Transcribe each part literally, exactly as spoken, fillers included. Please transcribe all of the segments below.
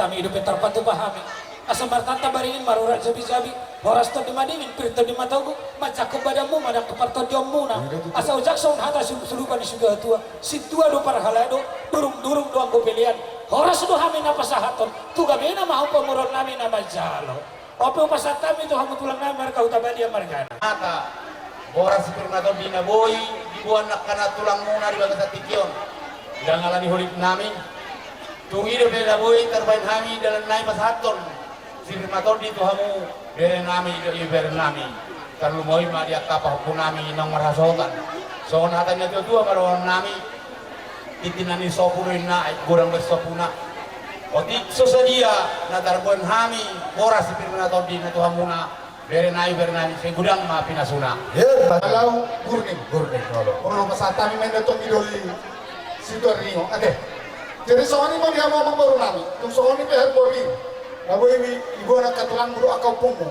Hami dope tarpatupa hami. Asa martanta baringin marurat jabijabi. Horas tondi madingin, pir tondi matogu. Manjangkon badanmu ma ndang tu partondionmuna. Asa ujak songon hata sulupan ni situatua. Sintua do parhalado, durungdurung do anggo pelean. Horas do hami na pasahathon. Tu gabena ma hamu pamoruonnami na manjalo. On pe hupasahat hami tu hamu tulangnami marga Hutabalia margana. Hata, boras si pir na tondi na boi diboan angka na tulangmuna di bagasan tingki on. Ndang ala ni holitnami. Tung i dope na boi tarbaen hami dalannami pasahathon si pir na tondi tu hamu berenami dohot iberenami. Tarlumobi ma di angka pahompunami naung marhasohotan. Songon hata ni natuatua ma dohononnami. Tintin na nisopu do inna, aek godang bersompuna. Otik so sadia na tarboan hami boras si pir na tondi na tu hamuna, berenami, berenami, sai godang ma pinasuna. Emma tutu. Alau gurning, gurning, olo. Olo, pasahat hami ma inna tong i do di Sitorus ate. Jadi songon i ma di hamu amangborunami. Tung songon i pe harbua pir na boi diboan angka tulangmu dohot angka ompungmu.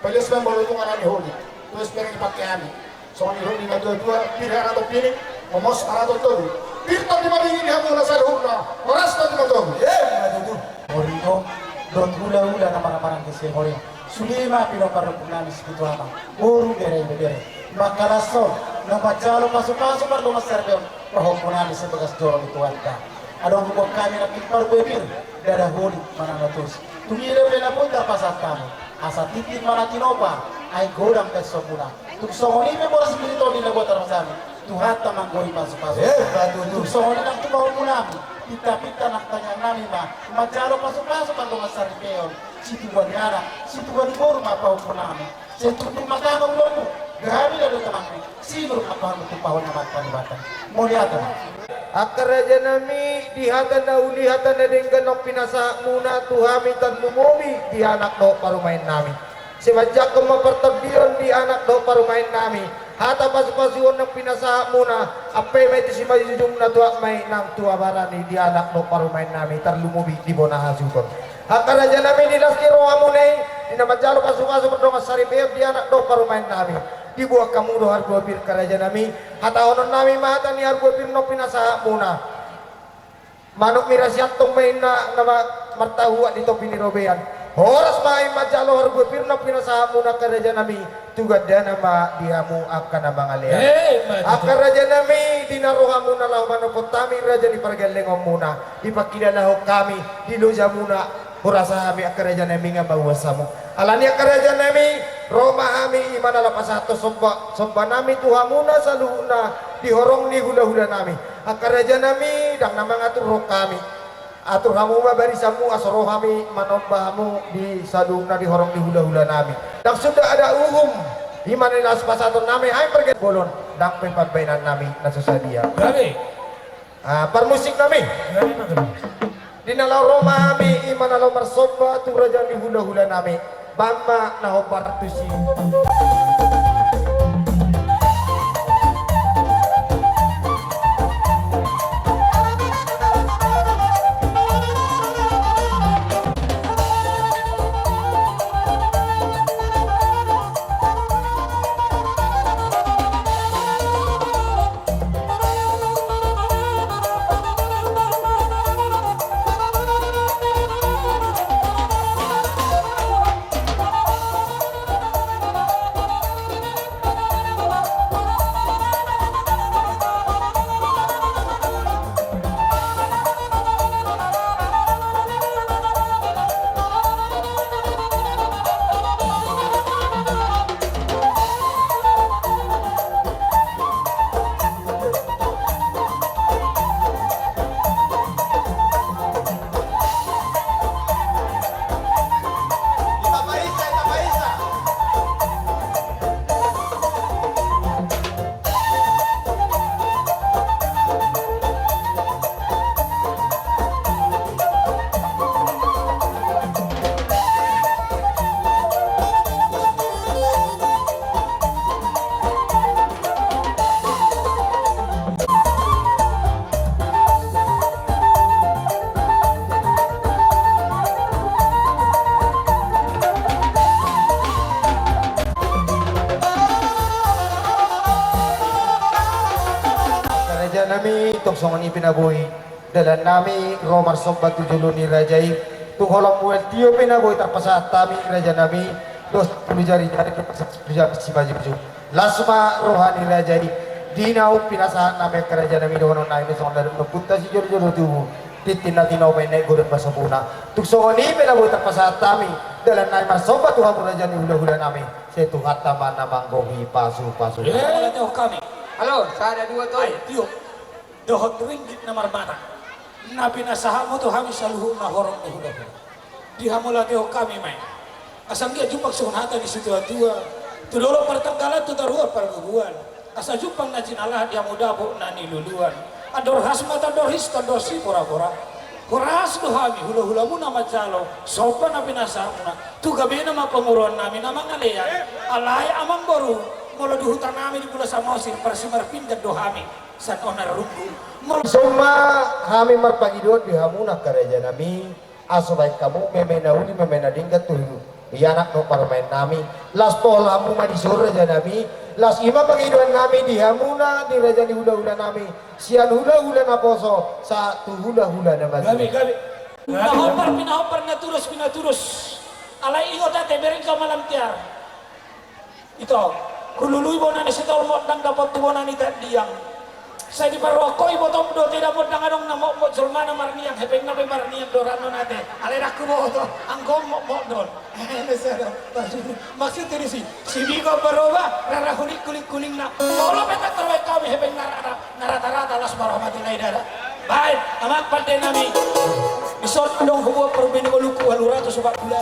Peleas ma molo tung ala ni holit. Tuas pe na dipake hami. Songon i holit ni natuatua, pir harato pini, momos harato togu. Pir tondi madingin di hamu na saluhutna, horas tondi matogu. Emma tutu. Horing on, dohot hulahula na marhamaranggi sian horing. Sude ma pinompar ni ompungnami si Pitu Ama, boru, bere, ibebere. Mangkalas on, na manjalo pasupasu pardongansaripeon, pahompunami sian bagas joro ni Tuhanta. Adong huboan hami nangkin parbue pir, ndada holit manang na tusi. Tung i dope na boi tarpasahat hami. Asa tintin ma na tinopa, aek godang bersompuna. Tung songon i pe boras si pir na tondi na boi tarpasahat hami. Tuhanta ma anggo i pasupasu. Emma tutu. Tung songon i nang tu pahompunami. Pintapinta nang tangiangnami ma. Manjalo pasupasu pardongansaripeon. Situbuan ni anak, situbuan ni boru ma pahompunami. Sai tunduk ma tangan lomo, gabe do tanganmu, sinur ma pahanmu tu pahon na marpanubatan. Mauliate ma. Angka rajanami, di hata na uli hata na denggan naung pinasahatmuna tu hami tarlumobi di anak dohot parumaennami. Sai manjangkon ma partondion di anak dohot parumaennami. Hata pasupasuon naung pinasahatmuna, ampe ma i tusi manjujung na tuat ma i nang tu abarani di anak dohot parumaennami tarlumobi di bona hasuhuton. Angka rajanami, di las ni rohamuna i, di na manjalo pasupasu pardongansaripeon di anak dohot parumaennami. Diboan hamu do harbua pir angka rajanami, hatahononnami ma hata ni harbua pir naung pinasahatmuna. Manuk ni ra siantong ma inna na ma-, martahuak di topi ni robean. Horas ma i manjalo harbua pir naung pinasahatmuna angka rajanami. Tu gandana ma di hamu angka na mangalean. Emma tutu. Angka rajanami, di na rohamuna laho manopot hami raja ni pargellengonmuna, dipangkilalahon hami di lojamuna, hurasa hami angka rajanami nga mauas hamu. Alani angka rajanami, ro ma hami i ma na laho pasahathon somba, sombanami tu hamuna saluhutna di horong ni hulahulanami. Angka rajanami, ndang na mangaturhon hami. Atur hamu ma barisanmu, asa ro hami manomba hamu di saluhutna di horong ni hulahulanami. Ndang suda ada uhum, i ma na laos pasahatonnami, hami pargellengon bolon, ndang pe pambahenannami na so sadia. Gabe. Ah, parmusiknami. Gabe ma, gabe. Di na laho ro ma hami, i ma na laho marsomba tu raja ni hulahulanami. Bahen ma na hombar tusi. Rajanami, tong songon i pe na boi dalannami ro marsomba tu jolo ni raja i. Tung holan mual tio pe na boi tarpasahat hami raja nami, dos pulu jari-jari, dos pulu jari simanjujung. Las ma roha ni raja i, di na umpinas sahat nami angka raja nami, dohonon nami songon na dok ni ompunta sijolo-jolo tubu, tintin na tinopa i naeng godang ma sombuna. Tung songon i pe na boi tarpasahat hami, dalan nami marsomba tu hamu raja ni hula-hula nami, sai Tuhanta ma na manggohi pasu-pasu. Eh, halo, sada dua tolu. Ai, tio. Dohot ringgit na marmata na pinasahatmu tu hami saluhutna horong ni hula-hula. Dihamauliatehon hami ma i. Asa anggiat jumpang songon hata ni situa-tua, tu dolok partanggalan tu toruan parguguan. Asa jumpang na jinalahan di hamu dapot na niluluan. Andor has ma tandor his, tandor sipora-pora. Horas do hami hula-hulamu na manjalo somba na pinasahatmuna. Tu gabena ma pamoruon nami na mangalean. Alai amangboru, molo di huta nami di Pulo Samosir, parsimarpindan do hami. San onar runggu. Molo songon i ma hami marpangidoan di hamuna angka raja nami, asa baen hamu meme na uli meme na denggan tu ianakhon parumaen nami. Las pohol hamu ma dison raja nami. Las i ma pangidoan nami di hamuna di raja ni hula-hula nami, sian hula-hula naposo sahat tu hula-hula na matua. Gabe, gabe. Pinahompar, pinahompar, na turus, pinaturus. Alai ingot ate, bereng hamu malam tiar. Ito, hulului bona ni Sitolmot ndang dapot tu bona ni Tandiang. Sai diparrohahon ibotom do, tidak mondang adong na motmot jolma na marniang, hepengna pe marniang do, ranon ate. Alai ndang huboto, anggo motmot do on. Maksud tu disi, si Bigo Baroba, rara huling kuling-kulingna. Molo pe tangkar baen hami hepengna rara. Na rata-rata las ma roha, mate na i dada. Baen, amang pande nami. Dison adong huboan parumbe ni ngolungku ualu ratus opat pulu.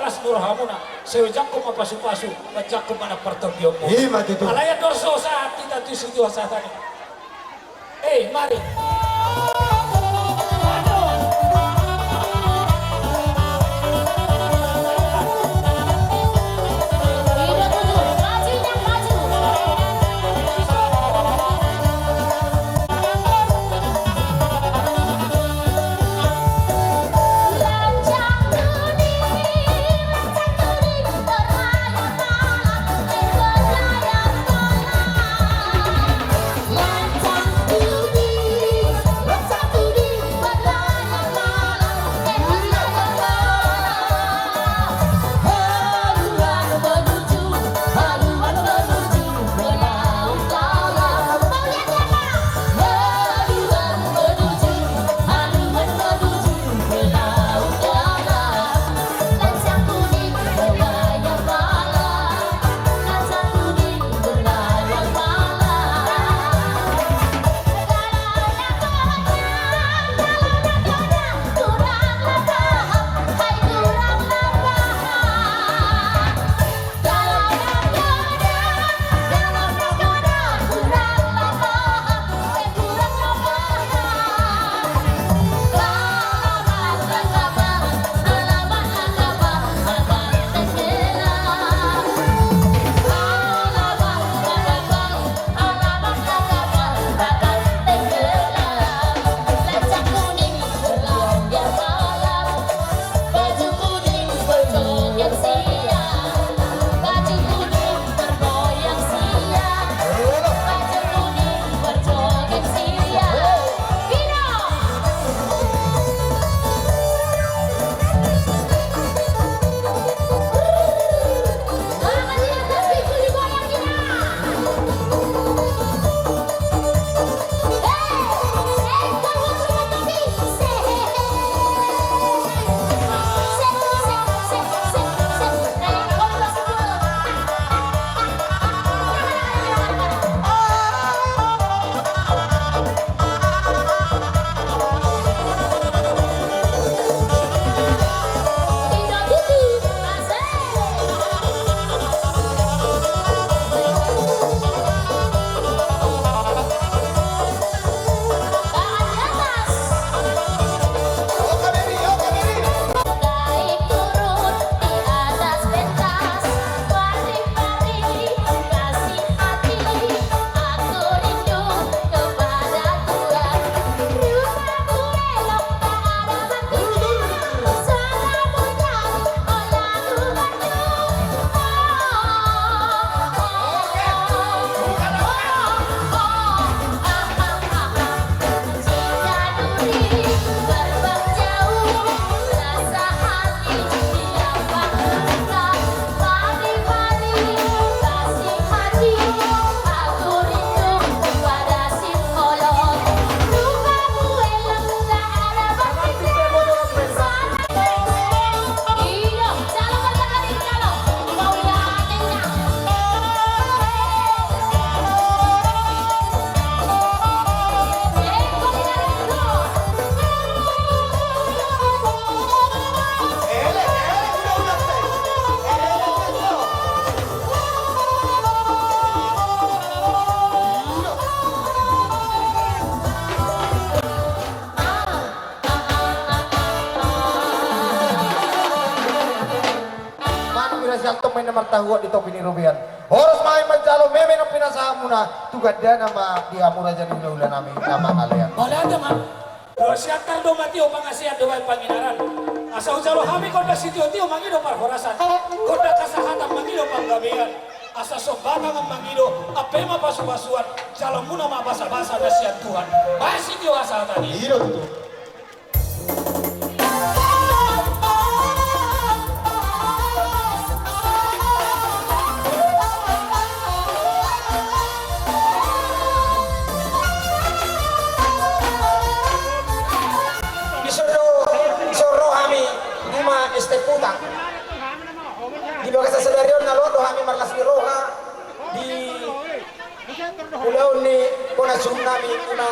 Las ni rohamuna, sai hujangkon ma pasupasu, manjangkon ma na partondionmu. Ima tutu. Alai andor so sahat hita tu situasi tadi. Eh, mari. Manang bira sialtong ma inna martahuak di topi ni robean. Horas ma i manjalo meme na pinasahatmuna, tu gandana ma di hamu raja ni hulahula nami na mangalean. Mauliate ma. Siantar do ma tio, pangasean do baen panginaran. Asa hujalo hami gondang sitiotio mangido parhorasan, gondang hasahatan mangido panggabean. Asa somba tangan mangido, ampe ma pasupasuan, jalomuna ma basabasa na sian Tuhan. Baen sitio hasahatan i. I do tutu. Dison do, dison ro hami, Uma Esteputang. Di bagasan sadari on na lot do hami marlas ni roha di ulaon ni bona suhut nami, Uma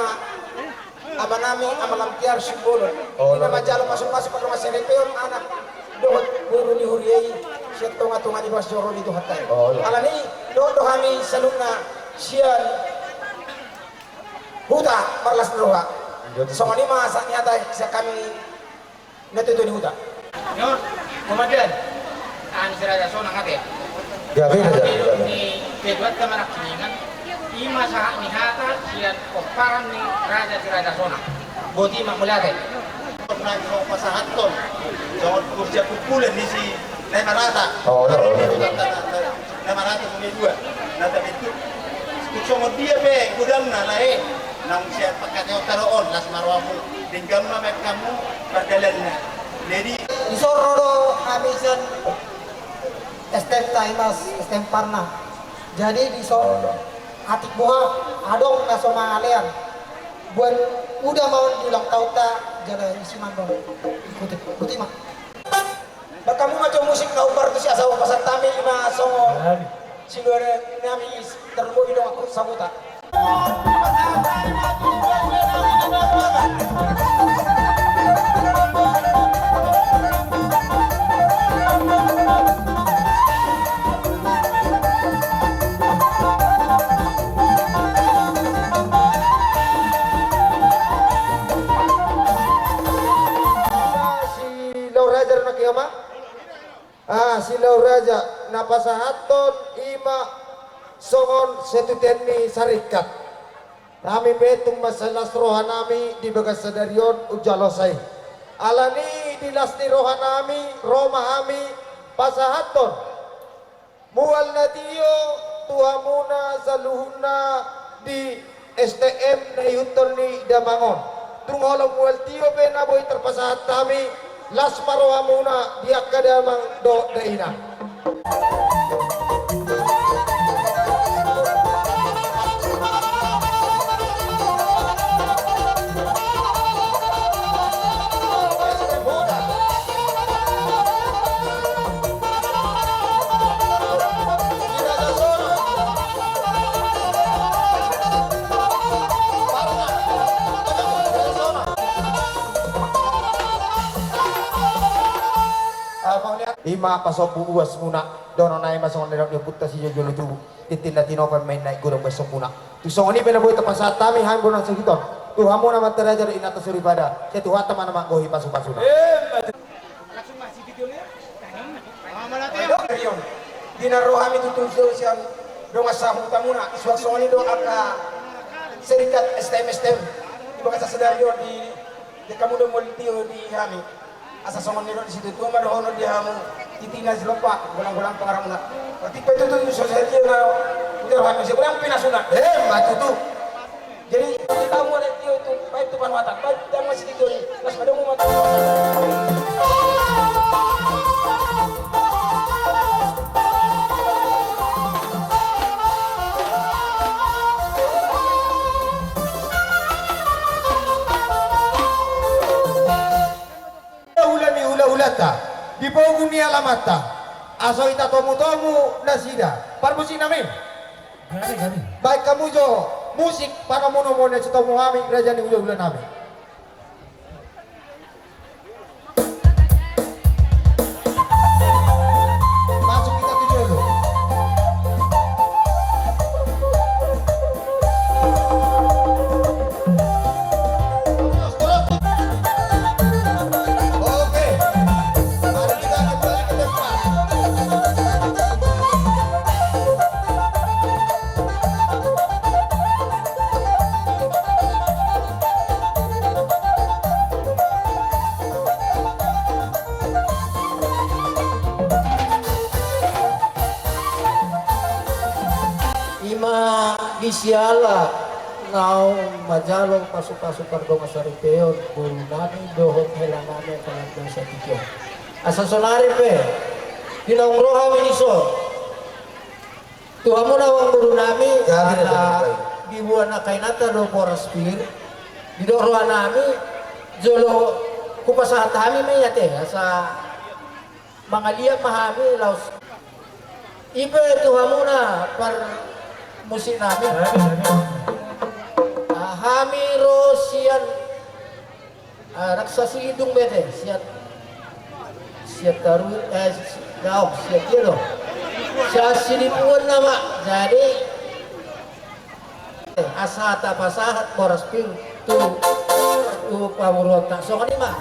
Ama nami, Ama Lampiar Simbolon. Ina manjalo pasupasu pardongan saripeon anak dohot boru ni huria i, Tung di bas joro ni Tuhanta i. Alani dohot do hami saluhutna sian huta marlas ni roha. Songon i ma sahat ni hata sian hami na tutu ni huta. Nyor, komandan. An si Raja Sonang ate. Gabe Raja. Ni keduanta marangkiningan. I ma sahat ni hata sian pomparan ni raja si Raja Sonang. Boti ma mauliate. Pernah mau pasahaton. Songon kursi kumpulan ni si Nai Marata. Nai Marata mulai dua. Na tapi tu songon dia pe godangna lae. Nang sian pangkataion taro on las ma rohamu. Denggan ma mekkamu pardalanna. Jadi dison ro do hami sian STM ta i mas, STM Parna. Jadi dison atik boha adong na so mangalean. Buat uda ma on di ulang tahun ta jala isi mandon. Ikuti, ikuti ma. Baen hamu ma jo musik na umbar tusi asa pasahat hami ima songon siluan nami is terlebih dong aku sabuta. Silau raja na kiama. Ah, silau raja na pasahathon ima songon setutean ni sarikat. Nami pe tung mansai las roha nami di bagas sadari on unjalosa i. Alani di las ni roha nami ro ma hami pasahathon mual na tio tu hamuna saluhutna di STM na ihuthon ni damang on. Tung holong mual tio pe na boi tarpasahat hami, las ma rohamuna di angka damang dohot dainang. Ima pasombu uas muna, dohonon nai ma songon na nidok ni ompunta sijolojolo tubu. Tintin na tinopa ma inna i godang baen sombuna. Tu songon i pe na boi tapasahat hami, hami bona sahuton. Tu hamuna ma antara raja dohot inanta soripada. Sai Tuhanta ma na manggohi pasupasuna. Di na ro hami tutu sian dongan sahutamuna, suang songon i do angka serikat STM STM di bagasan sadari on di, di hamu do mual tio di hami. Asa songon nidok ni situtua ma dohonon di hamu, tintin na silompa, golanggolang pangarahutna. Berarti pe tutu so sadia na ujar hami, sai godang pinasuna. Emma tutu. Jadi, tamu ada tio tu, baik tu panuatan, baik tamu masih tidur, las madongo mata. Hula ni hulahulanta, di pogu ni alamanta, asa hita tomutomu nasida. Parmusik nami. Baen hamu jo musik panomunomu na sitomu hami raja ni hulahula nami. Masuk kita tu jolo. Oke. Mari kita kembali ke tempat. Ima di siala naung manjalo pasupasu pardongan saripeon boru nami dohot hela nami apalagi dosa tiga. Asa sonari pe di naung roha mi di son. Tu hamu na uang boru nami, dibuat na kainata do boras pir, didok roha nami, jolo hupasahat hami ma i ate, asa mangaliat ma hami laos. I pe tu hamu na parmusik nami. Hami ro sian Ah, raksasa sidung bete, sian Sian Taruhun, eh, si-, daong, sian dia do. Sian Sinipuan nama. Jadi, eh, asa tapasahat boras pir tu, tu pamoruonta. Songon i ma.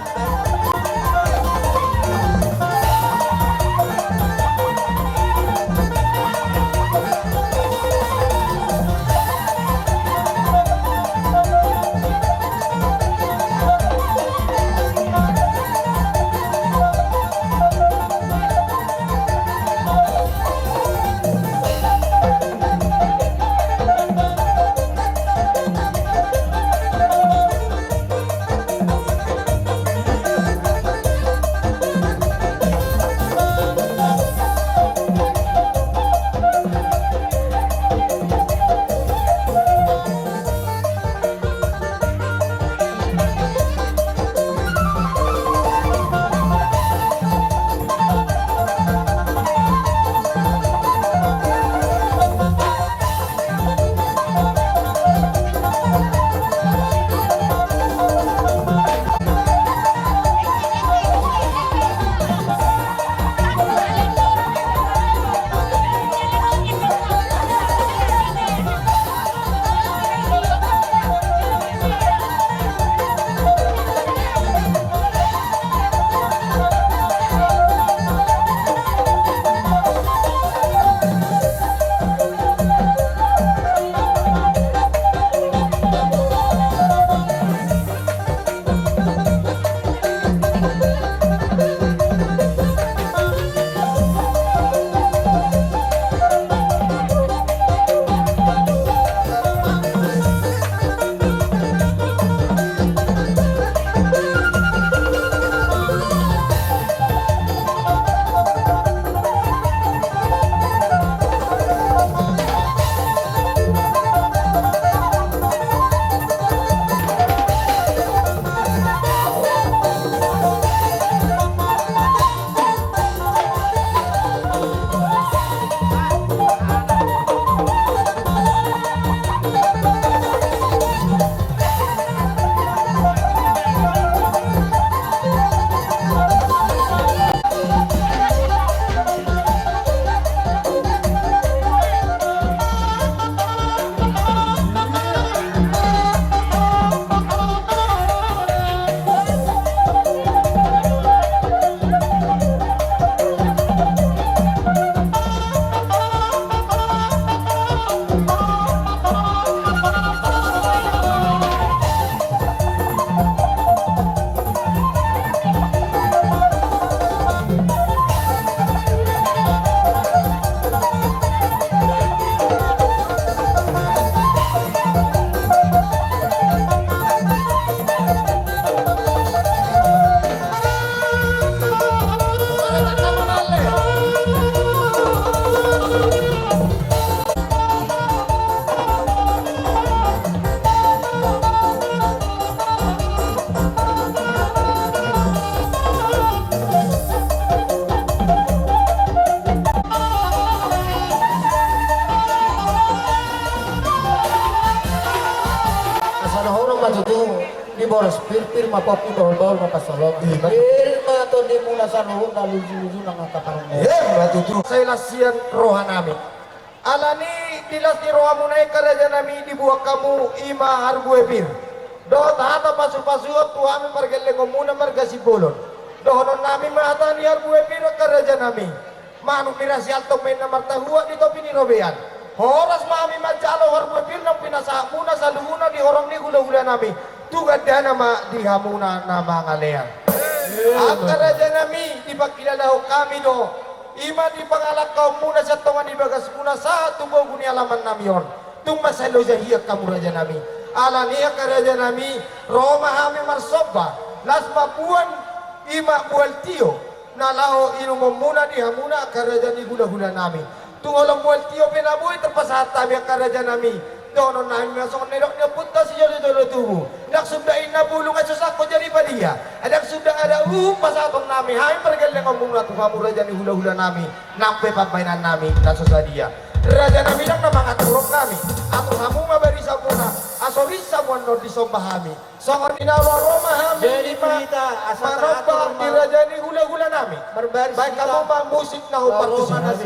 Asa dohonon ma tutu, di boras pir, pir ma pongki, bahul-bahul ma pansalongan. Ima. Pir ma tondimuna saluhutna, luju-luju nang angka parngoluon. Ima tutu. Sai las sian rohanami. Alani di las ni rohamuna i angka rajanami, dibuat hamu ima harbue pir dohot hata pasu-pasuon tu hami pargellengonmuna marga Simbolon. Dohononnami ma hata ni harbue pir angka rajanami. Manuk ni Rasialtong ma inna martahuak di topi ni robean. Horas ma hami manjalo harbue pir naung pinasahatmuna saluhutna di horong ni hula-hulanami tu gandana ma di hamuna na mangalean. Angka rajanami, dipangkilalahon hami do, ima dipangalangkaonmuna sian tonga ni bagasmuna sahat tu bogu ni alamannami on. Tung mansai loja hian hamu rajanami. Alani angka rajanami, ro ma hami marsomba, las ma buan, ima bual tio na laho inumonmuna di hamuna angka raja ni hula-hulanami. Tung holong bual tio pe na boi tarpasahat hami angka rajanami. Dohononnami ma songon na nidok ni ompunta sijolo-jolo tubu: Ndang sunda inna bulung, ai so sangkot jadi padia. Ai ndang sunda adat uhum pasahatonnami hami pargellengonmuna tu hamu raja ni hula-hulanami, nang pe pambahenannami na so sadia. Rajanami, ndang na mangaturhon hami, atur hamu ma barisamuna, asa Bisa muan non disomba hami. Songon i na ro ma hami. Jadi ima hita asa manomba taat di ma raja ni hulahula nami. Marbaris baen hita. Hamu ma musik na hombar tu si hami.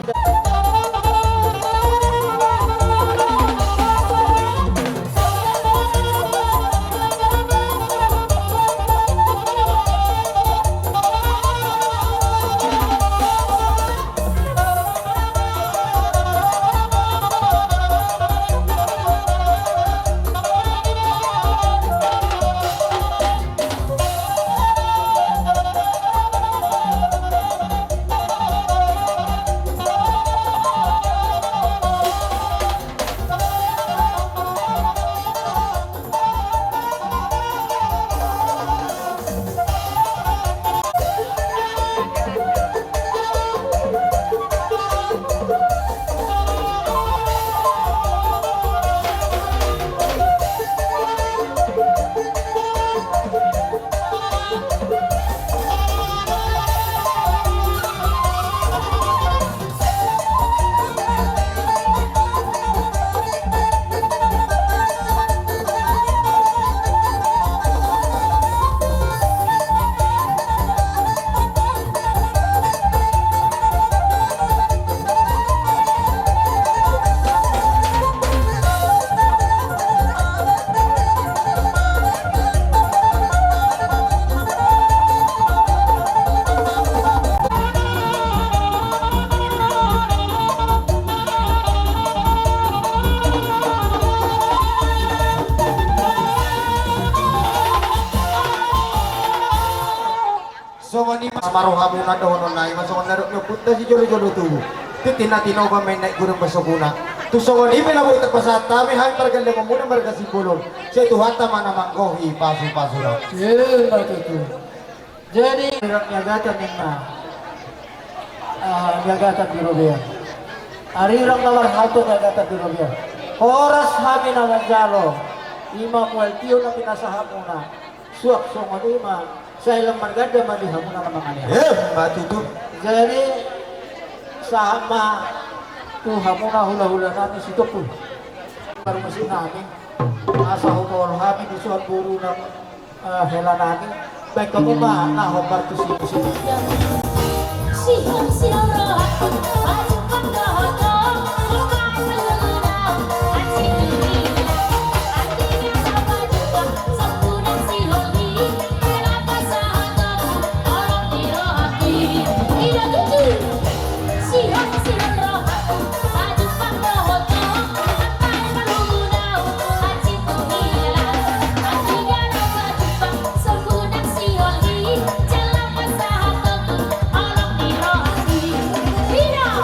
Songon i ma rohamuna dohononna, ima songon na dok ni ompunta sijolojolo tubu. Tintin na tinopa ma i naek godang basoguna. Tung songon i pe na boi tapasahat hami, hami pargellengmuna marga Simbolon. Sai Tuhanta ma na manggohi pasupasuna. Ima tutu. Jadi arirang ni agatan ninna, ah, ni agatan di robean. Arirang na marhalto ni agatan di robean. Horas hami na manjalo, ima mual tio na pinasahatmuna. Suang songon i ma, sai lam marganda ma di hamuna na mangalehon. Ima tutu. Jadi sahat ma tu hamuna hulahula nami Sitompul. Parmusik nami. Asa hupaolo hami dison boru nang, eh, hela nami. Baen hamu ma na hombar tu si musik. Sihol, sihol rohangku, pajumpang dohot ho, hubaen hamu na, hansit tu hita. Artina na pajumpang, songgudang sihol i, hela pasahatonku, holong ni rohangku i. Ida tutu. Sihol, sihol rohangku, pajumpang dohot ho, hubaen hamu na, hansit tu hita. Artina na pajumpang, songgudang sihol i, hela pasahatonku, holong ni rohangku i. Ida.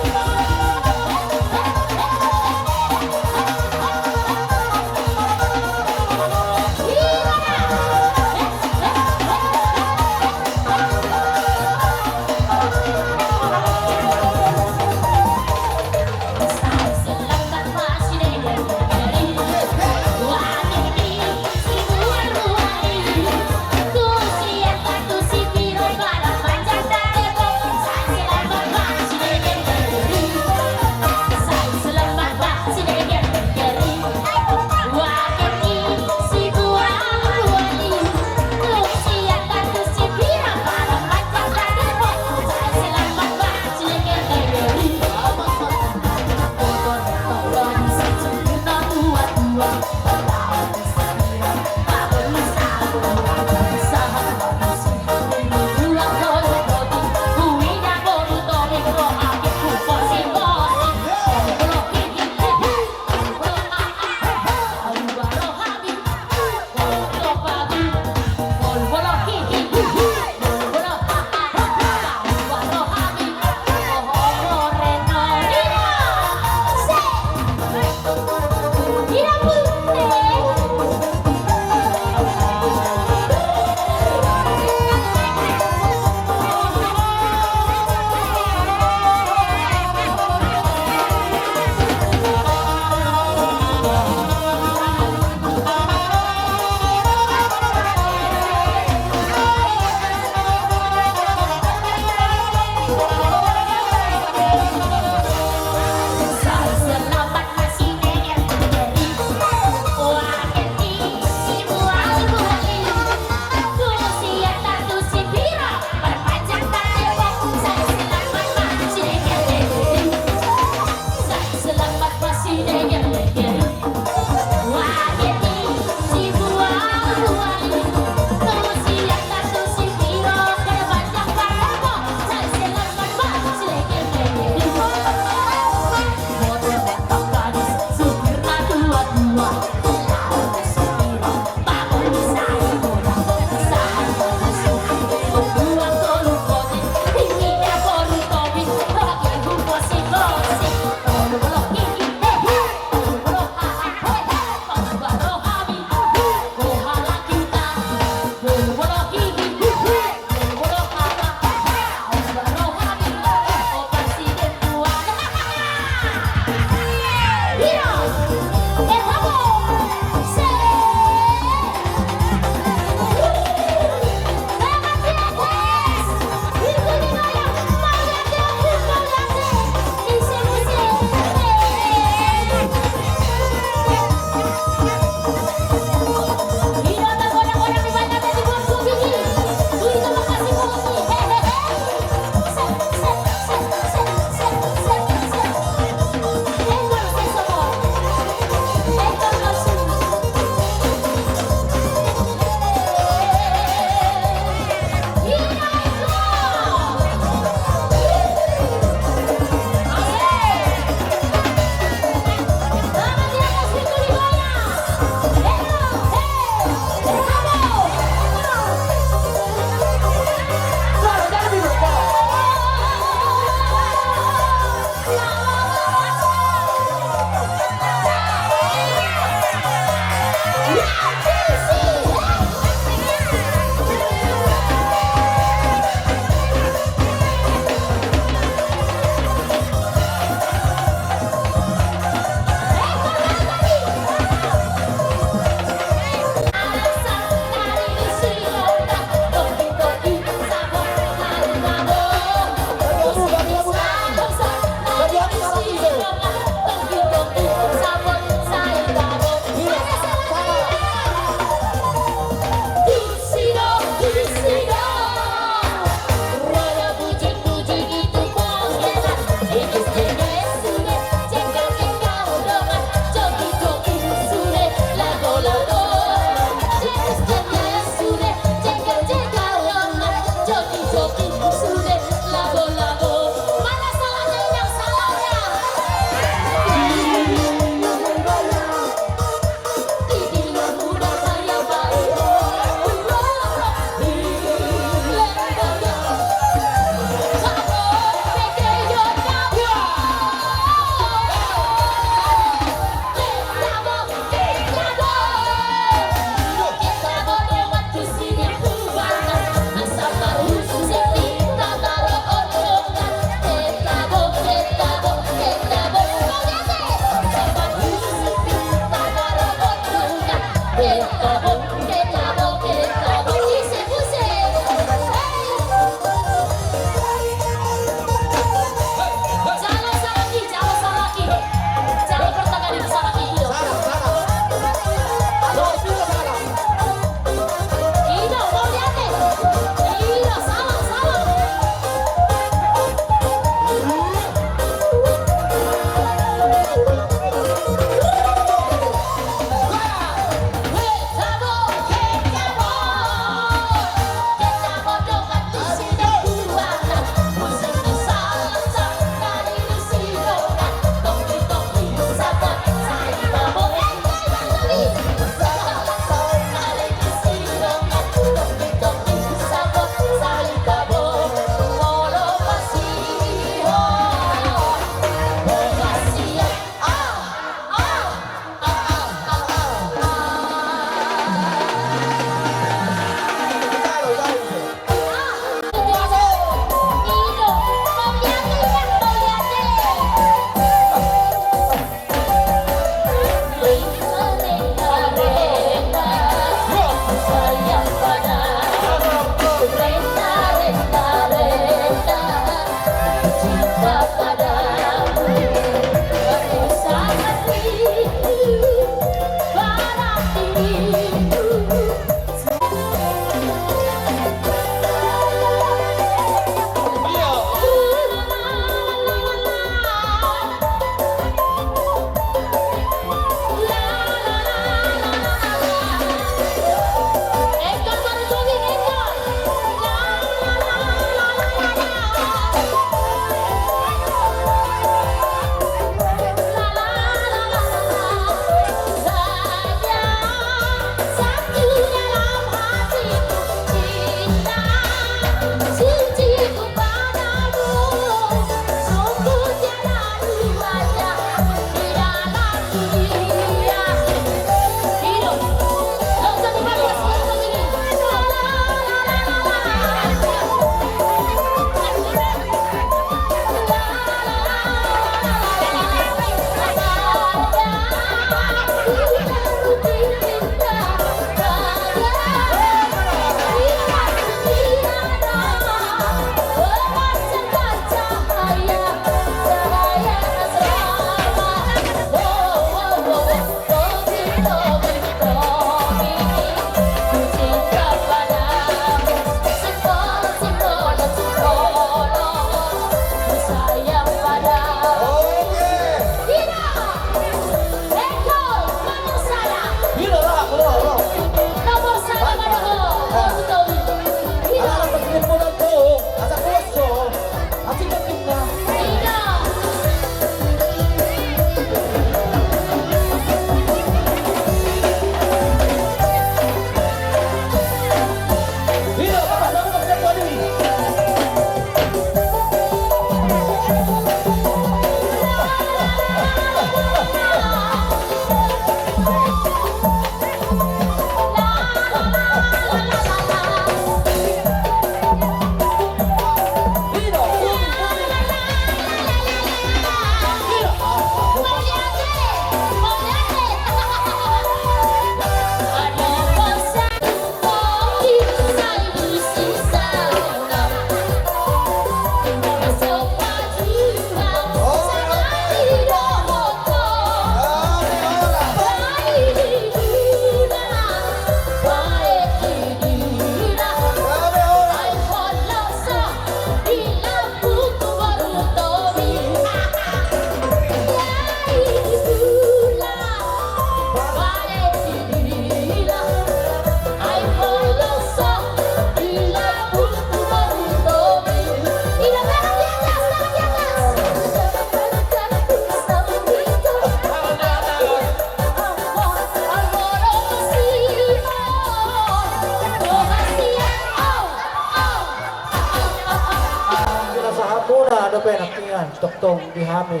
Dope nangkiningan tongtong di hami,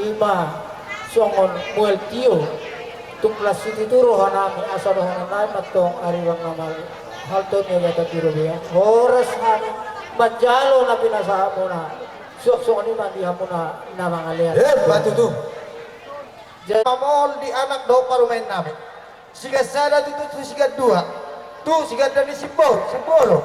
ima songon mual tio. Tung las situtu rohanami asa dohonon nami ma tong ari bang na mal halto ni agatan di robean. Horas hami manjalo na pinasahatmuna. Suang songon i ma di hamuna na mangalean. Eh, batu tu. Jadi mamol di anak dohot parumaen nami. Sigan sada tu, tu, tu sigan dua. Tu sigan dua ni simbol, simbol.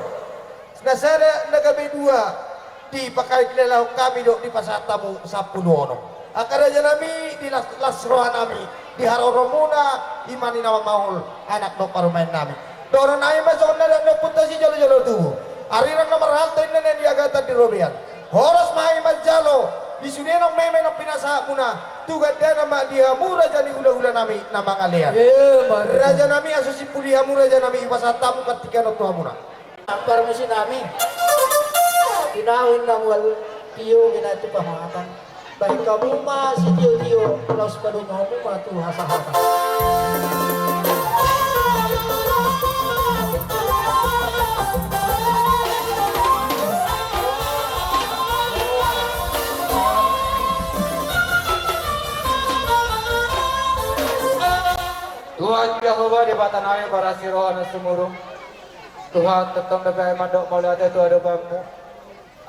Na sada na gabe dua. Di pakailelahon kami do di pasahat hamu sampulu onom. Angka raja nami di las, las roha nami. Di haroromuna imani na mamol anak dohot parumaen nami. Dohonon nami ma songon na dok ni ompunta sijolo-jolo tubu. Arirang na marhalto inna na di agatan di robean. Horas ma hami manjalo, di sude naung meme naung pinasahatmuna, tu gandana ma di hamu raja ni hula-hula nami na mangalean. Raja nami, asa simpul di hamu raja nami, hupasahat hamu pantikan on tu hamuna. Parmisi nami. Tinahu inna mual tio binaen tu pahatan. Bahen hamu ma sitio-tio, laos padomu hamu ma tu hasahatan. Tuhan Jahowa Debata nami, parasi roha na sumurung. Tuhan, tongtong dope hami mandok mauliate tu adopanmu.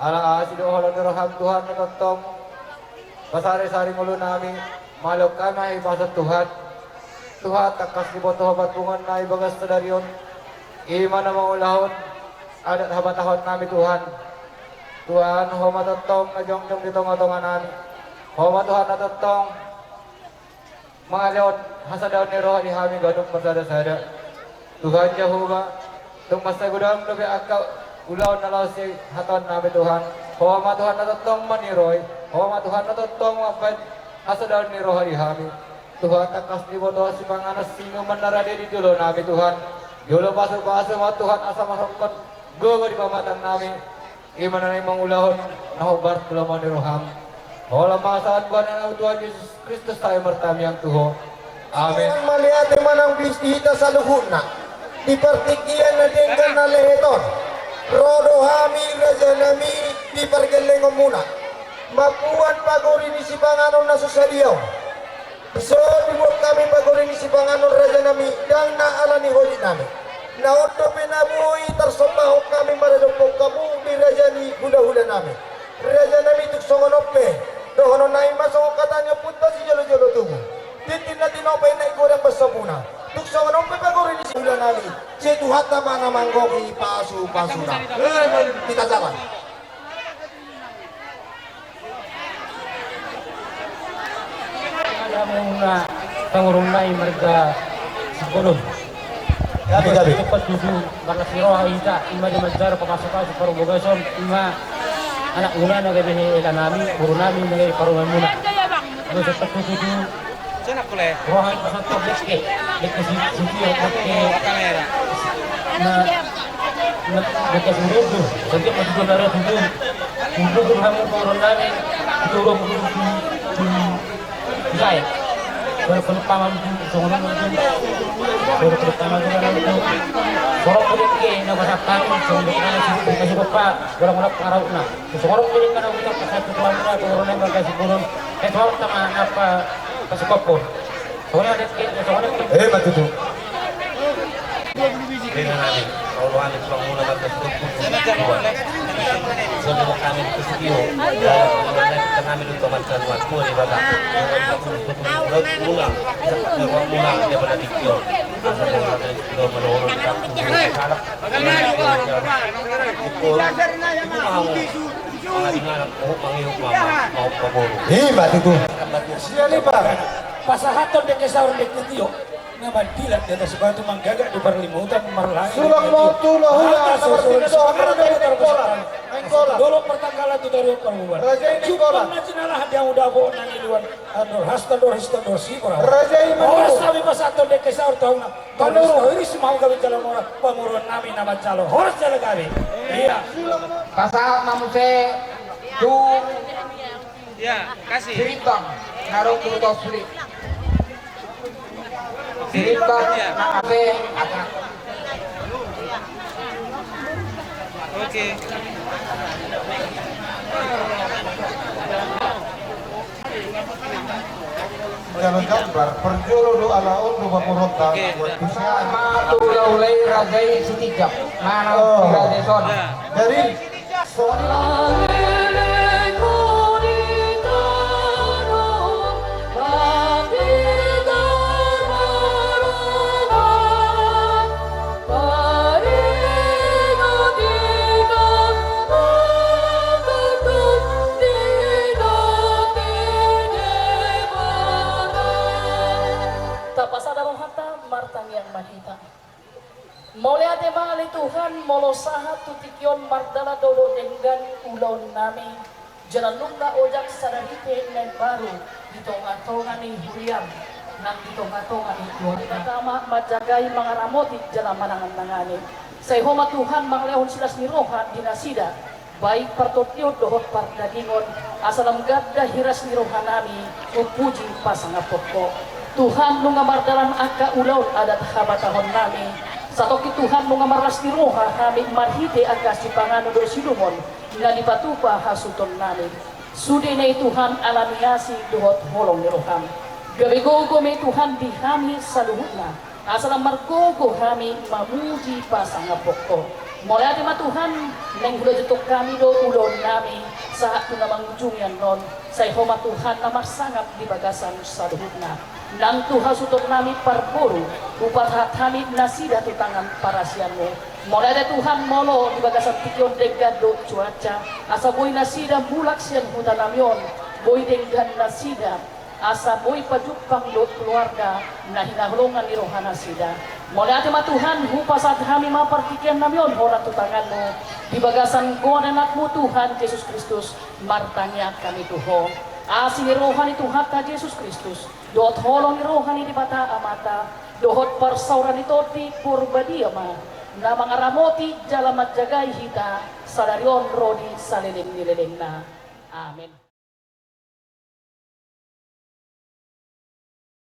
Ala asi do holong ni roham Tuhan na tongtong pasari-sari ngolu nami, malum hami pasahat Tuhan. Tuhan, tangkas diboto Ho parpunguan nami bagas sadari on, ima na mangulahon adat habatahon nami Tuhan. Tuhan, Ho ma tongtong na jongjong di tonga-tonga nami. Ho ma Tuhan na tongtong mangalehon hasadaon ni roha di hami ganup marsada-sada. Tuhan Jahowa, tung mansai godang dope angka ulaon na laos sihatahon nami Tuhan. Ho ma Tuhan na tongtong maniroi, Ho ma Tuhan na tongtong mambahen hasadaon ni roha di hami. Tuhan, tangkas diboto sipanganon sinuman na rade di jolo nami Tuhan. Jolo pasu-pasu ma Tuhan asa marhongkon gogo di pamatang nami. Ima na naeng mangulahon na hombar tu lomo ni roham. Holan ma sahat buana na Tuhan Jesus Kristus hami martamiang tu Ho. Amin. Mauliate ma nang bis di hita saluhutna. Di partingkian na denggan na lehet on, ro do hami raja nami di pargellengonmuna mamboan pagori ni sipanganon na so sadia on. So dibuat hami pagori ni sipanganon raja nami, ndang na ala ni holit nami. Na on dope na boi tarsombahon hami maradophon hamu di raja ni hula-hula nami. Raja nami, tung songon on pe dohonon nami ma songon hata ni ompunta sijolo-jolo tubu. Tintin na tinopa inna i godang bansomuna. Tung songon on pe pagori ni sihula nami. Sai Tuhanta ma na manggohi pasu-pasuna. Hita jalan. Ia muna pangurung nai marga Simbolon. Gabe, gabe. Cepat tutu marlas ni roha hita, ima di manjalo papasu-pasu parbogason, ima anak muna na gabe hela nami, boru nami na gabe parumaen muna. Ima cepat tutu tu roha pasahat dengke, dengke si, si Tio, dengke na, na, dengke si Rindu, dengke pasu-pasu na ro tutu. Rindu tu hamu boru nami, tu ro tutu. Sai. Baru penumpaman tu songon on tu. Baru penumpaman tu songon on tu. Sorok dengke na pasahat hami, songon dengke na si, dengke si Bapa, bolang-bolang pangarahutna. Songon on dengke na pasahat tu hamuna, tu boru nami marga Simbolon. Eh, tu hamuna ma na pasahat tu Bapa. Songon on dengke, songon on dengke. Eh, batu tu. Bere nami, Paulu nami, Paulu muna marga Sitompul. Songon nami tu Sitio. Nami tu tomat kanuan, tua ni baba. Muna, muna, dia pada Sitio. Asal muna dari Sitio, manohoro di kampung, anak. Ibu mau, mau, mau, mau, mau. Ima tutu. Sian i, Pak. Pasahathon dengke saur dengke tio. Na mandilat di atas batu, manggagak di parlimutan, marlangit di atas. Sulang ma tu hulahula, na marpinda dohot raja ni Nainggolan. Nainggolan. Dolok partangkalan tu toru parbubuhan. Raja i Nainggolan. Jumpang na jinalahan di hamu dapotan na niuluan. Andor hasta, andor hista, andor sipora. Raja i Manurung. Horas hami pasahathon dengke saur tu hamuna. Manurung. Horas ma hamu gabe jala mora, pamoruon nami na manjalo. Horas jala gabe. Ia. Pasahat ma muse tu Sirimbang, na ro tu Tosli. Sirimbang, na ape, aka. Oke. Jala jambar, parjolo do ala on do pamoruonta. Oke. Buat bisa. Matu laulai raja i Sitinjak. Mana? Oh. Raja son. Jadi, Tapasada rohanta, martangiang ma hita. Mauliate ma ale Tuhan, molo sahat tu tingki on mardalan do denggan ulaonnami, jala nunga ojak sadari pe na imbaru di tongatonga ni huriam, nang di tongatonga ni keluarga. Debata ma manjagai, mangaramoti jala manangan-nangani. Sai Ho ma Tuhan mangalehon silas ni roha di nasida, baik partondion dohot pardagingon, asa lam ganda hiras ni rohanami, mampuji pasangaphon Ho. Tuhan, nunga mardalan angka ulaon adat habatahonnami. Satongkin Tuhan, nunga marlas ni roha hami marhite angka sipanganon dohot siinumon na dipatupa hasuhutonnami. Sude na i Tuhan, ala ni asi dohot holong ni roham, gabe gogo ma i Tuhan di hami saluhutna, asa lam margogo hami mamuji pasangaphon Ho. Mauliate ma Tuhan, naeng hulanjuthon hami do ulaonnami sahat tu na mangujungi annon. Sai Ho ma Tuhan na marsangap di bagasan saluhutna. Nang tu hasuhutonnami parboru, hupasahat hami nasida tu tangan parasianmu. Mauliate Tuhan, molo di bagasan tingki on denggan do cuaca, asa boi nasida mulak sian hutanami on, boi denggan nasida, asa boi pajumpang dohot keluarga na hinaholongan ni rohanasida. Mauliate ma Tuhan, hupasahat hami ma partingkiannami on holan tu tanganmu, di bagasan goar ni Anakmu Tuhan Jesus Kristus, martangiang hami tu Ho. Asi ni roha ni Tuhanta Jesus Kristus, dohot holong ni roha ni Debata Amanta, dohot parsaoran ni Tondi Porbadia ma na mangaramoti jala manjagai hita sadari on ro di saleleng ni lelengna. Amen.